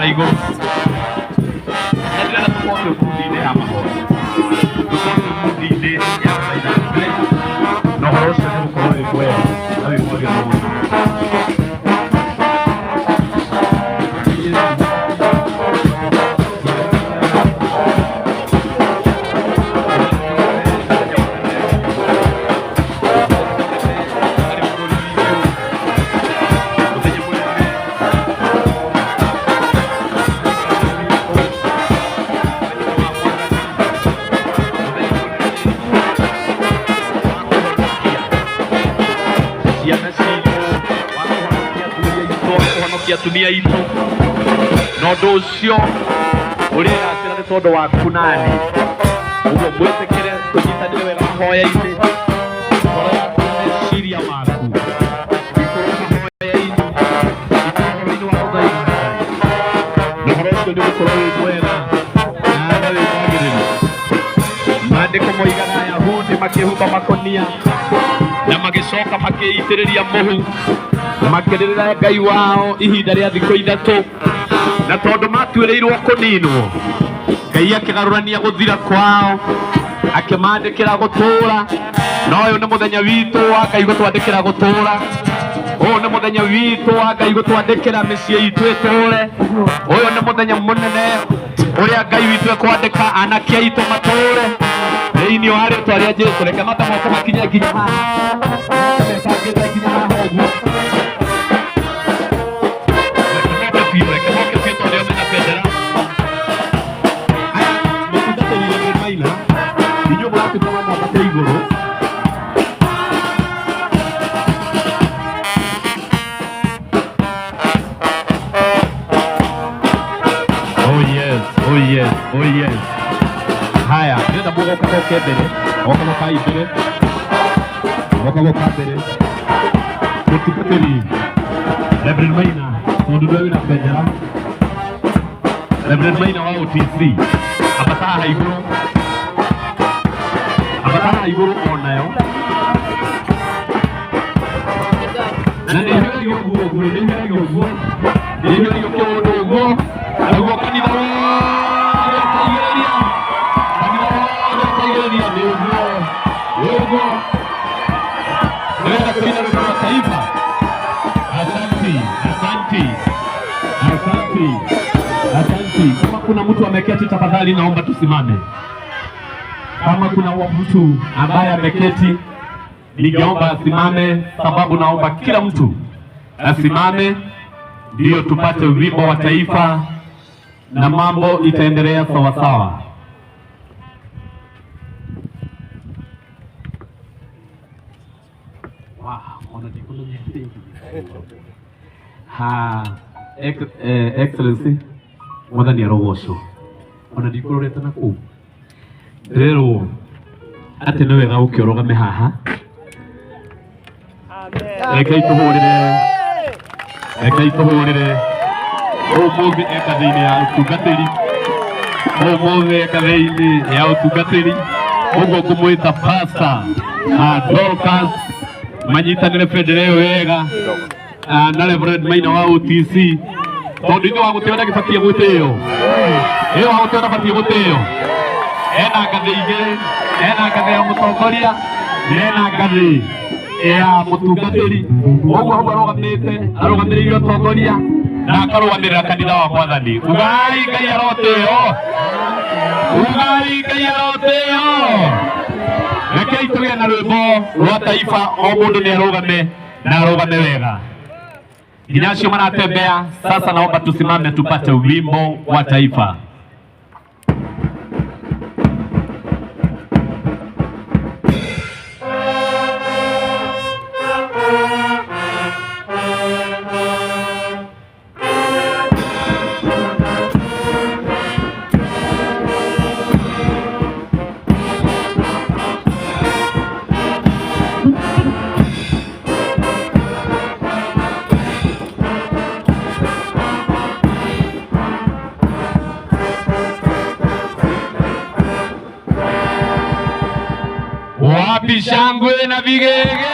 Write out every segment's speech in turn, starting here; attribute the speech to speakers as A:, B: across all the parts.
A: Na igũrũ. Na ndĩrenda tũkorwo twĩ ngundi-inĩ ya mahoya, tũkorwo twĩ ngundi-inĩ ya gũthaitha Ngai, na ũhoro ũcio nĩ ũgũkorwo wĩ mwega na wĩ mwagĩrĩru mũno. Ciana citũ, wa kũhonokia athuri aitũ, wa kũhonokia atumia aitũ. Na ũndũ ũcio ũrĩgacĩra nĩ tondũ waku nani. Ũguo mwĩtĩkĩre tũnyitanĩre wega mahoya-inĩ, ngoro yaku na meciria maku ikorwo mahoya-inĩ, ikorwo ũhoro-inĩ wa gũthaitha Ngai. Na ũhoro ũcio nĩ ũgũkorwo wĩ mwega na wĩ mwagĩrĩru. Maandĩko moigaga Ayahudi makĩhumba makonia na magĩcoka makĩitĩrĩria mũhu, makĩrĩrĩra Ngai wao ihinda rĩa thikũ 3, na tondũ matuĩrĩirwo kũninwo, Ngai akĩgarũrania gũthira kwao, akĩmandĩkĩra gũtũũra. Na ũyũ nĩ mũthenya witũ wa Ngai gũtwandĩkĩra gũtũũra. Ũyũ nĩ mũthenya witũ wa Ngai gũtwandĩkĩra mĩciĩ itũ ĩtũũre. Ũyũ nĩ mũthenya mũnene ũrĩa Ngai witũ ekwandĩka anake aitũ matũũre thĩinĩ wa rĩtwa rĩa Jesu. Reke mata moke makinye nginya haha, mebangĩte nginya haha ũguo. Reke moke biũ, reke moke biũ tondũ nĩo mena bendera. Aya mũtungatĩri Reverend Maina, inyuĩ mũratuĩka wa mwambate igũrũ. Oh yes, oh yes, oh yes. Haya, ndĩrenda mũgoka goke mbere, goka gokai mbere, goka goka mbere. Mũtungatĩri Reverend Maina, tondũ nĩwe wĩna bendera. Reverend Maina wa OTC, ambata haha igũrũ, ambata haha igũrũ onayo. Na nĩ hiũragio ũguo ũguo, nĩ hiũragio ũguo, nĩ hiũragio kĩũndũ ũguo, naguo kanitha wothe ũkaigĩrĩria, kanitha wothe ũkaigĩrĩria, nĩ ũguo, nĩ ũguo. Ndĩrenda kũina rwĩmbo rwa taifa. Asanti, asanti, asanti, asanti. Kama kuna mtu ameketi, tafadhali naomba tusimame. Kama kuna mtu ambaye ameketi, ningeomba asimame, sababu naomba kila mtu asimame, ndio tupate wimbo wa taifa na mambo itaendelea sawasawa. Ha, Excellency, mwathani arogocwo. Ona ndikũrorete na kũu, ndĩrerwo atĩ nĩ wega ũke ũrũgame haha. Rekei tũhũrĩre, rekei tũhũrĩre ũmũthĩ embathĩ-inĩ ya ũtungatĩri, ũmũthĩ embathĩ-inĩ ya ũtungatĩri. Ũguo ngũmwĩta Pastor Dorcas manyitanĩre bendera ĩyo wega na Reverend Maina wa OTC, tondũ ithe wa gũtĩo ndagĩbatiĩ gwĩtĩo, ĩyo wa gũtĩo ndabatiĩ gũtĩo. Ena ngathĩ igĩrĩ, ena ngathĩ ya mũtongoria na ena ngathĩ ya mũtungatĩri. Ũguo hau arũgamĩte arũgamĩrĩire ũtongoria na akarũgamĩrĩra kanitha wa Mwathani. Ugai Ngai arotĩo, ugai Ngai arotĩo. Rekei tũgĩe na rwĩmbo rwa taifa, o mũndũ nĩ arũgame na arũgame wega nginya acio maratembea. Sasa naomba tusimame tupate wimbo wa taifa. Wapi shangwe na vigelegele?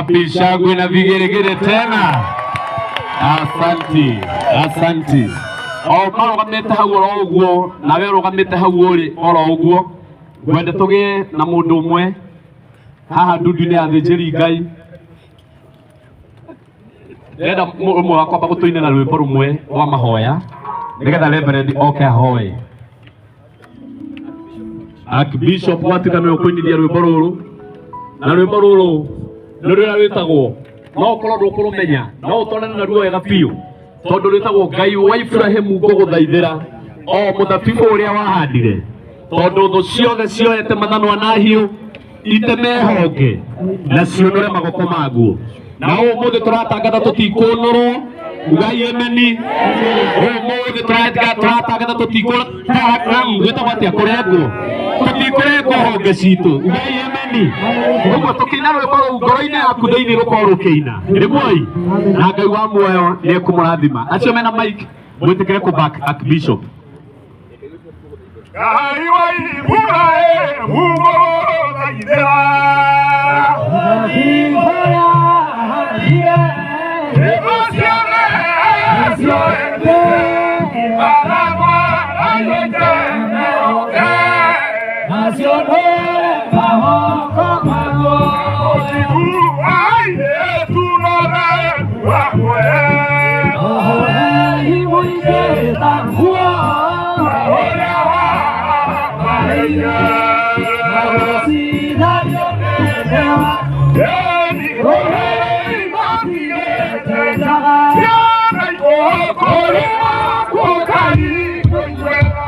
A: Wapi shangwe na vigeregere tena? Asanti, asanti. O marugamite hau oro uguo, nawe urugamite hau uri oro uguo. Ngwenda tugie na mundu umwe haha ndundu-inĩ ya athĩnjĩri Ngai. Ndĩrenda ũmwe wakwa amba gũtũinĩra rwĩmbo rũmwe rwa mahoya nĩgetha Reverend oke ahoe. Archbishop watuĩka nĩwe ũkũinithia rwĩmbo rũrũ, na rwĩmbo rũrũ nĩ rũrĩa rwĩtagwo, no ũkorwo ndũkũrũmenya, no ũtwarane naruo wega biũ, tondũ rwĩtagwo Ngai wa Iburahĩmu ngũgũthaithĩra o mũthabibũ ũrĩa wahandire, tondũ thũ ciothe cioete mathanwa na hiũ iteme honge na ciũnũre magoko maguo. Na ũmũthĩ tũratangatha tũtikũnũrwo, ugai ameni. Ũmũthĩ tũratangatha tũtikũrengwo, atĩa kũrengwo, tũtikũrengwo honge citũ, ugai ameni. Ũguo tũkĩina rwĩmbo rũu ngoro-inĩ yaku thĩinĩ rũkorwo rũkĩina nĩguo, na Ngai wa muoyo nĩ ekũmũrathima. Acio mena mic mwĩtĩkĩre kũ back Archbishop.
B: Ngai wa Iburahĩmu ngũgũthaithĩra. Thũ ciothe cioete mathanwa na hiũ iteme honge. Ũthingu wa airĩtu na ũtheru wakwe. Ũrĩa wamaheire. Ĩni ũrĩi matigĩte ciana ikũkũrĩra kũkai kũiguĩra.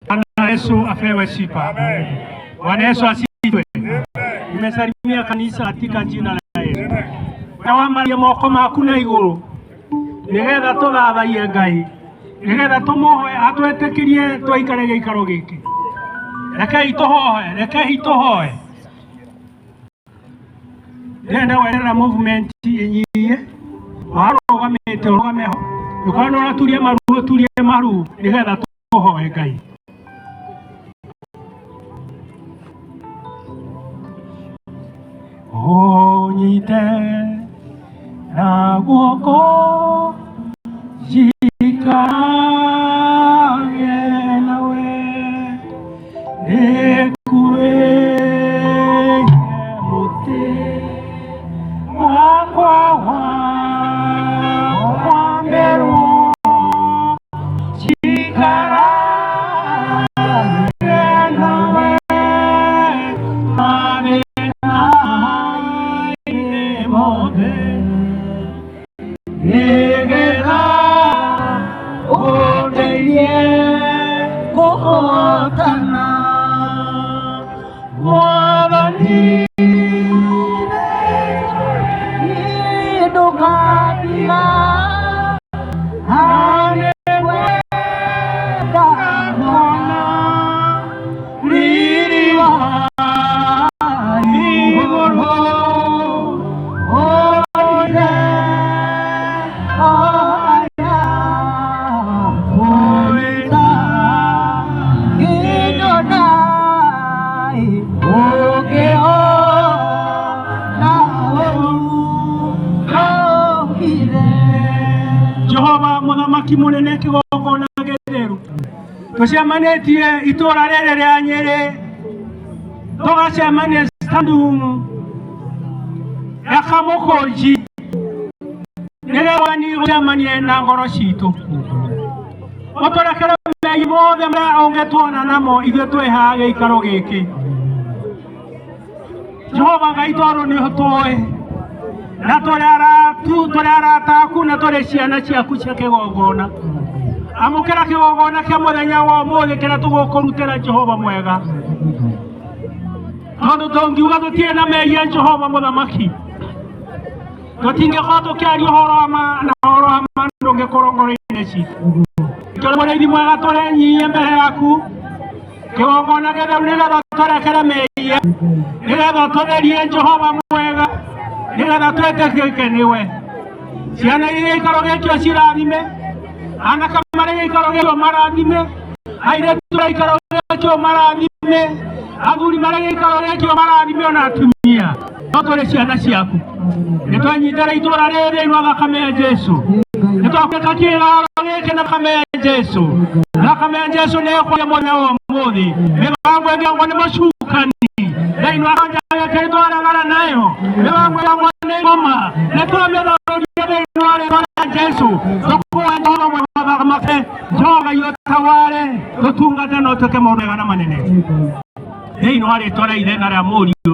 C: Bwana Yesu apewe sifa. Bwana Yesu asifiwe. Nimesalimia kanisa katika jina la Yesu. Na wambarie moko maku na igũrũ nĩgetha tũthathaiye Ngai, nĩgetha tũmũhoe atwĩtĩkĩrie twaikare gĩikaro gĩkĩ. Rekei tũhoe, rekei tũhoe. Ndĩrenda gwerera movement ĩnyihie, warũgamĩte ũrũgame ho, ũkorwo nĩ ũraturia maru ũturie maru nĩgetha tũhoe Ngai. Ũnyite na guoko njikarage nawe, nĩkuĩire mũtĩ wakwa wa kwambĩrwo. Nĩgetha ũndeithie kũhotana Mwathani niĩ ndũkandiga na nĩngwenda kuona riri wa igũrũ ũrire aya kũĩta ngĩnyona ũngĩona ũru ndũkire.
D: Jehova muthamaki munene kigongona githeru tucemanĩtie itũra rĩrĩ rĩa Nyĩrĩ tũgacemania stadium ya Kamũkũnji nĩgetha ni gũcemanie na ngoro citũ ũtũrekere mehia mothe marĩa ũngĩtuona namo ithuĩ twĩ haha gĩikaro gĩkĩ. Jehova Ngai tondũ nĩ ũtũĩ na tũrĩ aratu tũrĩ arata aku na tũrĩ ciana ciaku cia kĩgongona amũkĩra kĩgongona kĩa mũthenya wa ũmũthĩ kĩrĩa tũgũkũrutĩra Jehova mwega tondũ tũngiuga tũtirĩ na mehia Jehova mũthamaki tũtingĩkorwo tũkĩaria ũhoro wa ma na ũhoro wa ma ndũngĩkorwo ngoro-inĩ citũ. Tũrĩ mũrĩithi mwega tũrenyihia mbere yaku kĩgongona gĩtheru nĩgetha tũrekere mehia nĩgetha tũtherie Jehova mwega nĩgetha twĩtĩkĩke nĩwe. Ciana iria gĩikaro gĩkĩ cirathime, anake marĩ gĩikaro gĩkĩ marathime, airĩtu marĩ gĩikaro gĩkĩ marathime, athuri marĩ gĩikaro gĩkĩ marathime ona atumia no tũrĩ ciana ciaku. Nĩtwanyitĩra itũra rĩrĩ thĩinĩ wa thakame ya Jesu, nĩtwakunĩka kĩgaro gĩkĩ na thakame ya Jesu. Thakame ya Jesu nĩ ĩkwaria mũthenya wa ũmũthĩ mĩbango ĩngĩongwo nĩ mũcukani thĩinĩ wa kĩwanja gĩkĩ nĩtwaregana nayo mĩbango ĩngĩongwo nĩ ngoma nĩtwamĩtharũria thĩinĩ wa rĩtwa rĩa Jesu. Tũkũhoya Jehova mwega thamake Jehova Ngai ũtaware tũtungate na ũtuĩke maũndũ mega na manene thĩinĩ wa rĩtwa rĩa Ithe na rĩa Mũriũ